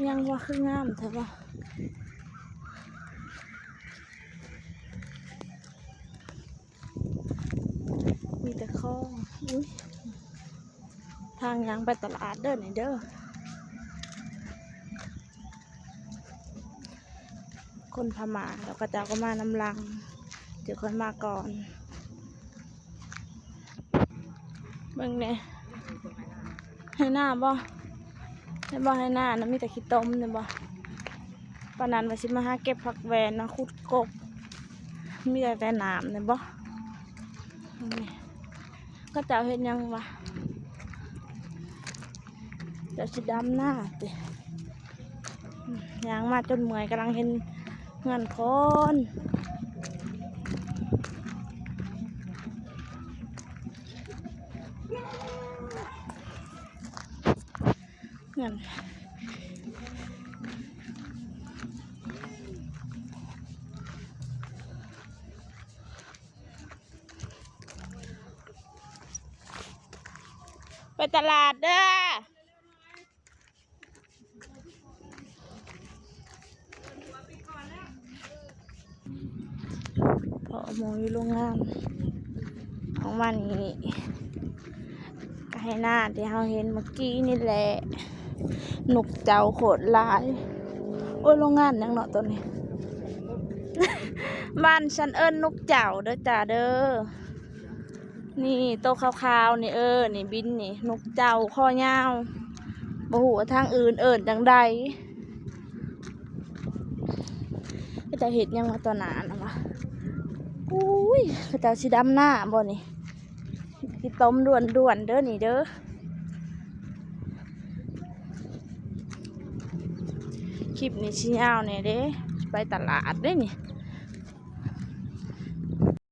ຍັງວ່າຄືງາມແທ້ວະ ມີແຕ່ຄອງ. ອຸ້ຍ ທາງຍ່າງໄປຕະຫຼາດເດີນີ້ເດີ. ຄົນພະມ້າ ແລ້ວເຂົາເຈົ້າກໍມານຳຫຼັງ ເຈົ້າຂ້ອຍມາກ່ອນ. ເບິ່ງແດ່ ໄຮ່ນາບໍ່? ເຫັນບໍ່ ໄຮ່ນານະ ມີແຕ່ຂີ້ຕົມ ເຫັນບໍ່? ປານນັ້ນວ່າຊິມາຫາເກັບຜັກແວ່ນ ມາຂຸດກົກ ມີແຕ່ ແຕ່ນ້ຳ ເຫັນບໍ່? ເບິ່ງແດ່ ເຂົາເຈົ້າເຮັດຫຍັງວະ? ເຈົ້າຊິດຳນາຕິ? ຍ່າງມາຈົນເມື່ອຍ ກຳລັງເຫັນເຮືອນຄົນ. ເຮືອນ ໄປຕະຫຼາດເດີ. ພໍ້ໝູ່ຢູ່ໂລງງານ ອອກມານີ້ ໄຮ່ນາທີ່ເຮົາເຫັນເມື່ອກີ້ນີ້ແຫຼະ ນົກເຈົ້າໂຄດຫຼາຍ. ໂອ້ຍ ໂລງງານຫຍັງເນາະໂຕນີ້? ບ້ານຊັ້ນເອີ້ນນົກເຈົ້າເດີຈ້າເດີ. ນີ້ໂຕຂາວໆນີ້ ເອີ ນີ້ບິນນີ້ ນົກເຈົ້າຄໍຍາວ ບໍ່ຮູ້ວ່າທາງອື່ນເອີ້ນຈັ່ງໃດ. ເຂົາເຈົ້າເຮັດຫຍັງວະຕໍ່ໜ້າຫັ້ນວະ? ອຸ້ຍ ເຂົາເຈົ້າຊິດຳນາບໍ່ນີ້? ຂີ້ຕົມດ້ວນໆເດີນີ້ເດີ. ຄລິບນີ້ຊິຍາວແດ່ເດ້ ໄປຕະຫຼາດເດ້ນີ້.